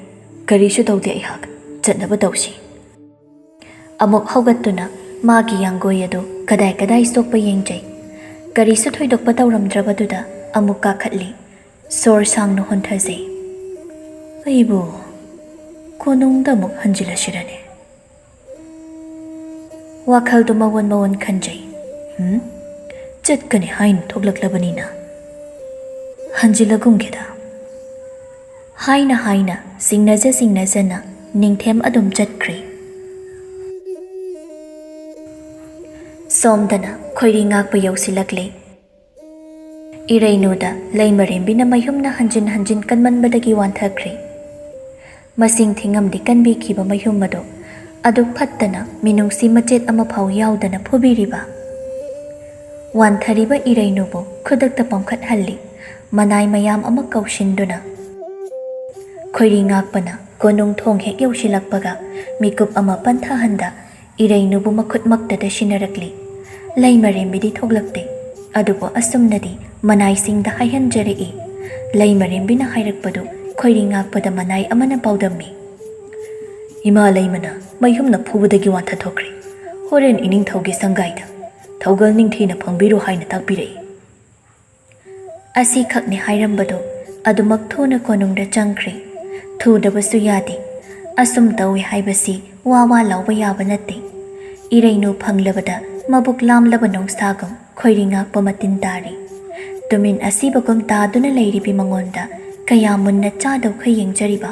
ꯀꯔꯤꯁꯨ ꯇꯧꯗꯦ ꯑꯩꯍꯥꯛ꯫ ꯆꯠꯅꯕ ꯇꯧꯁꯤ꯫" ꯑꯃꯨꯛ ꯍꯧꯒꯠꯇꯨꯅ ꯃꯥꯒꯤ ꯌꯥꯡꯒꯣꯏ ꯑꯗꯨ ꯀꯗꯥꯏ ꯀꯗꯥꯏ ꯁꯣꯛꯄ ꯌꯦꯡꯖꯩ꯫ ꯀꯔꯤꯁꯨ ꯊꯣꯏꯗꯣꯛꯄ ꯇꯧꯔꯝꯗ꯭ꯔꯕꯗꯨꯗ ꯑꯃꯨꯛ ꯀꯥꯈꯠꯂꯤ꯫ ꯁꯣꯔ ꯁꯥꯡꯅ ꯍꯣꯟꯊꯖꯩ꯫ "ꯑꯩꯕꯨ ꯀꯣꯅꯨꯡꯗ ꯑꯃꯨꯛ ꯍꯟꯖꯤꯜꯂꯁꯤꯔꯅꯦ?" ꯋꯥꯈꯜꯗꯨ ꯃꯑꯣꯟ ꯃꯑꯣꯟ ꯈꯟꯖꯩ꯫ "ꯎꯝ? ꯆꯠꯀꯅꯤ ꯍꯥꯏꯅ ꯊꯣꯛꯂꯛꯂꯕꯅꯤꯅ ꯍꯟꯖꯤꯜꯂꯒꯨꯝꯒꯦꯗ꯫" ꯍꯥꯏꯅ ꯍꯥꯏꯅ, ꯆꯤꯡꯅꯖ ꯆꯤꯡꯅꯖꯅ ꯅꯤꯡꯊꯦꯝ ꯑꯗꯨꯝ ꯆꯠꯈ꯭ꯔꯦ꯫ ꯁꯣꯝꯗꯅ ꯈꯣꯏꯔꯤ ꯉꯥꯛꯄ ꯌꯧꯁꯤꯜꯂꯛꯂꯦ꯫ ꯏꯔꯩꯅꯨꯗ ꯂꯩꯃꯔꯦꯝꯕꯤꯅ ꯃꯌꯨꯝꯅ ꯍꯟꯖꯤꯟ ꯍꯟꯖꯤꯟ ꯀꯟꯃꯟꯕꯗꯒꯤ ꯋꯥꯟꯊꯈ꯭ꯔꯦ꯫ ꯃꯁꯤꯡ ꯊꯤꯉꯝꯗꯤ ꯀꯟꯕꯤꯈꯤꯕ ꯃꯌꯨꯝ ꯑꯗꯨ, ꯑꯗꯨ ꯐꯠꯇꯅ ꯃꯤꯅꯨꯡꯁꯤ ꯃꯆꯦꯠ ꯑꯃꯐꯥꯎ ꯌꯥꯎꯗꯅ ꯐꯨꯕꯤꯔꯤꯕ꯫ ꯋꯥꯟꯊꯔꯤꯕ ꯏꯔꯩꯅꯨꯕꯨ ꯈꯨꯗꯛꯇ ꯄꯝꯈꯠꯍꯜꯂꯤ꯫ ꯃꯅꯥꯏ ꯃꯌꯥꯝ ꯑꯃ ꯀꯧꯁꯤꯟꯗꯨꯅ ꯈꯣꯏꯔꯤ ꯉꯥꯛꯄꯅ ꯀꯣꯅꯨꯡ ꯊꯣꯡ ꯍꯦꯛ ꯌꯧꯁꯤꯜꯂꯛꯄꯒ ꯃꯤꯀꯨꯞ ꯑꯃ ꯄꯟꯊꯍꯟꯗ ꯏꯔꯩꯅꯨꯕꯨ ꯃꯈꯨꯠꯃꯛꯇꯗ ꯁꯤꯟꯅꯔꯛꯂꯤ꯫ ꯂꯩꯃꯔꯦꯝꯕꯤꯗꯤ ꯊꯣꯛꯂꯛꯇꯦ꯫ ꯑꯗꯨꯕꯨ ꯑꯁꯨꯝꯅꯗꯤ ꯃꯅꯥꯏꯁꯤꯡꯗ ꯍꯥꯏꯍꯟꯖꯔꯛꯏ꯫ ꯂꯩꯃꯔꯦꯝꯕꯤꯅ ꯍꯥꯏꯔꯛꯄꯗꯨ ꯈꯣꯏꯔꯤ ꯉꯥꯛꯄꯗ ꯃꯅꯥꯏ ꯑꯃꯅ ꯄꯥꯎꯗꯝꯃꯤ꯫ "ꯏꯃꯥ ꯂꯩꯃꯅ ꯃꯌꯨꯝꯅ ꯐꯨꯕꯗꯒꯤ ꯋꯥꯟꯊꯊꯣꯛꯈ꯭ꯔꯦ꯫ ꯍꯣꯔꯦꯟ ꯏꯅꯤꯡꯊꯧꯒꯤ ꯁꯪꯒꯥꯏꯗ ꯊꯧꯒꯜ ꯅꯤꯡꯊꯤꯅ ꯐꯪꯕꯤꯔꯣ ꯍꯥꯏꯅ ꯇꯥꯛꯄꯤꯔꯛꯏ꯫" ꯑꯁꯤꯈꯛꯅꯤ ꯍꯥꯏꯔꯝꯕꯗꯨ ꯑꯗꯨꯃꯛ ꯊꯨꯅ ꯀꯣꯅꯨꯡꯗ ꯆꯪꯈ꯭ꯔꯦ꯫ ꯊꯨꯗꯕꯁꯨ ꯌꯥꯗꯦ꯫ ꯑꯁꯨꯝ ꯇꯧꯏ ꯍꯥꯏꯕꯁꯤ ꯋꯥ ꯋꯥ ꯂꯥꯎꯕ ꯌꯥꯕ ꯅꯠꯇꯦ꯫ ꯏꯔꯩꯅꯨ ꯐꯪꯂꯕꯗ ꯃꯕꯨꯛ ꯂꯥꯝꯂꯕ ꯅꯣꯡꯁꯥꯒꯨꯝ ꯈꯣꯏꯔꯤ ꯉꯥꯛꯄ ꯃꯇꯤꯟ ꯇꯥꯔꯤ꯫ ꯇꯨꯃꯤꯟ ꯑꯁꯤꯕꯒꯨꯝ ꯇꯥꯗꯨꯅ ꯂꯩꯔꯤꯕꯤ ꯃꯉꯣꯟꯗ ꯀꯌꯥ ꯃꯨꯟꯅ ꯆꯥꯗꯧꯈꯩ ꯌꯦꯡꯖꯔꯤꯕ꯫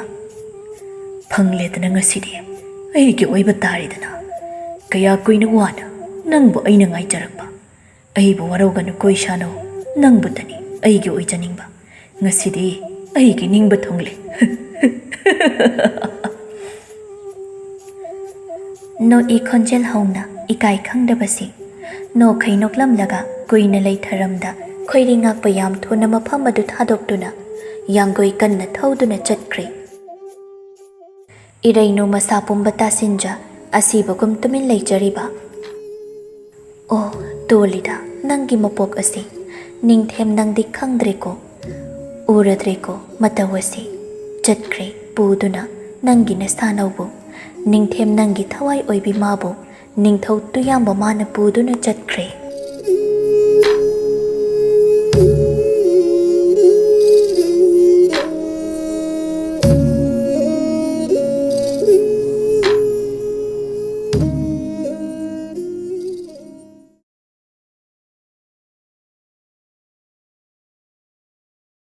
"ꯐꯪꯂꯦꯗꯅ ꯉꯁꯤꯗꯤ ꯑꯩꯒꯤ ꯑꯣꯏꯕ ꯇꯥꯔꯦꯗꯅ꯫ ꯀꯌꯥ ꯀꯨꯏꯅ ꯋꯥꯅ ꯅꯪꯕꯨ ꯑꯩꯅ ꯉꯥꯏꯖꯔꯛꯄ꯫ ꯑꯩꯕꯨ ꯋꯥꯔꯧꯒꯅꯨ ꯀꯣꯏꯁꯥꯅꯧ, ꯅꯪꯕꯨꯇꯅꯤ ꯑꯩꯒꯤ ꯑꯣꯏꯖꯅꯤꯡꯕ꯫ ꯉꯁꯤꯗꯤ ꯑꯩꯒꯤ ꯅꯤꯡꯕ ꯊꯨꯡꯂꯦ꯫" ꯅꯣꯛꯏ ꯈꯣꯟꯖꯦꯜ ꯍꯧꯅ ꯏꯀꯥꯏ ꯈꯪꯗꯕꯁꯤ꯫ ꯅꯣꯛꯈꯩ ꯅꯣꯛꯂꯝꯂꯒ ꯀꯨꯏꯅ ꯂꯩꯊꯔꯝꯗ ꯈꯣꯏꯔꯤ ꯉꯥꯛꯄ ꯌꯥꯝ ꯊꯨꯅ ꯃꯐꯝ ꯑꯗꯨ ꯊꯥꯗꯣꯛꯇꯨꯅ ꯌꯥꯡꯒꯣꯏ ꯀꯟꯅ ꯊꯧꯗꯨꯅ ꯆꯠꯈ꯭ꯔꯦ꯫ ꯏꯔꯩꯅꯨ ꯃꯁꯥ ꯄꯨꯝꯕ ꯇꯥꯁꯤꯟꯖ ꯑꯁꯤꯕꯒꯨꯝ ꯇꯨꯃꯤꯟ ꯂꯩꯖꯔꯤꯕ꯫ "ꯑꯣ, ꯇꯣꯜꯂꯤꯗ ꯅꯪꯒꯤ ꯃꯄꯣꯛ ꯑꯁꯤ꯫ ꯅꯤꯡꯊꯦꯝ ꯅꯪꯗꯤ ꯈꯪꯗ꯭ꯔꯦꯀꯣ, ꯎꯔꯗ꯭ꯔꯦꯀꯣ ꯃꯇꯧ ꯑꯁꯤ꯫ ꯆꯠꯈ꯭ꯔꯦ ꯄꯨꯗꯨꯅ ꯅꯪꯒꯤ ꯅꯁꯥꯅꯧꯕꯨ꯫ ꯅꯤꯡꯊꯦꯝ ꯅꯪꯒꯤ ꯊꯋꯥꯏ ꯑꯣꯏꯕꯤ ꯃꯥꯕꯨ ꯅꯤꯡꯊꯧ ꯇꯨꯌꯥꯝꯕ ꯃꯥꯅ ꯄꯨꯗꯨꯅ ꯆꯠꯈ꯭ꯔꯦ꯫"